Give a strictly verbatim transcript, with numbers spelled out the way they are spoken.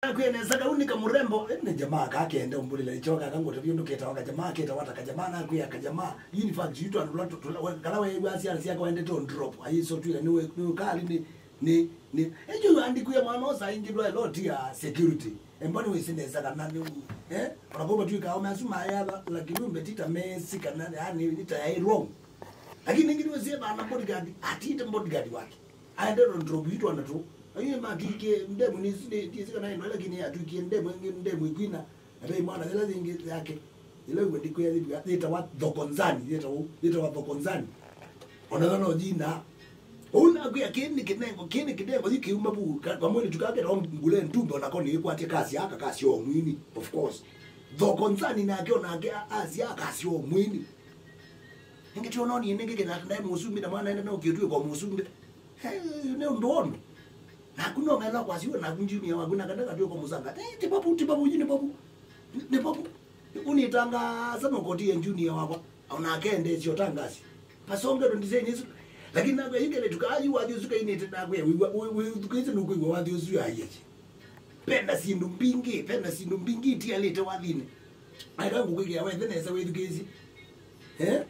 Akwĩa nesa, kau nĩ kamũrembo, eh, nĩ jamaa kakende ũmbũlĩla ĩkyo kaka ngũtavya ũndũ ketawa kajamaa, ketawa ta kajamaa, nakwĩa kajamaa. In fact, yu twandu tũla, tũla, we-, kala weew'a syana syake waendete on drop, ayĩsotwile nĩ we-, nĩ ũkali, nĩ, nĩ, nĩ. Ĩkyo andĩkwĩa mwana ũsa ingĩ ndwaĩloti ya security. Embo nĩ wĩsĩ nesa kana nĩ, eh? Ona kwa matwĩka ome asu mayatha, lakini umbe tita mesi kana, yani, nĩ ta yaĩ wrong. Lakini ingĩ nĩ wĩsĩ ethana bodyguard, atite bodyguard wake. Aendete on drop yu twana tũ. Ayu matwĩkie ndemu nĩ, nĩ, nĩ, kana ĩno, lakini atwĩkie ndemu, ndemu ĩkwina. Ata mwana yĩla yĩngĩ yake. Yĩla wĩw'a ndĩkwĩa yĩtwa, yĩtawa Thokonzani, yĩtawa, yĩtawa Thokonzani. Ona yo no yina. Ũu nakwĩa kĩĩ nĩ kĩnengo, kĩĩ nĩ kĩnengo, yu kĩuma vu, ka-, kamwĩlĩtu kake no ngule ntumbe, onako nĩkwatye kasya aka kasya o mwini, of course. Thokonzani nake onake a-, asya kasya o mwini. Nĩngĩ tyo noni nĩngĩ kĩna ndaĩ mũsumbĩ na mwana enda no kĩtwĩ kwa mũsumbĩ. He, nĩ ũndũ wonu. Naku no mela kwasiwe naku junior waku na kanda katwĩ kwa mũsanga. Eh, ti babu, ti babu, yu nĩ babu. Nĩ babu. Unitangasa no kotie junior wakwa. Ona akende sio tangasi. Pasonge ndo ndise nisu. Lakini nakwĩa yu kele tukayu wathi ũsu kainĩte nakwĩa. Wĩw'a, wĩ, wĩ, thukĩĩsye nũkwĩw'a wathi ũsu ya yeje. Penda syĩndũ mbingĩ, penda syĩndũ mbingĩ itialĩte wathinĩ. Aika ngũkwĩkĩa wethe nesa wĩthukĩĩsye. Eh?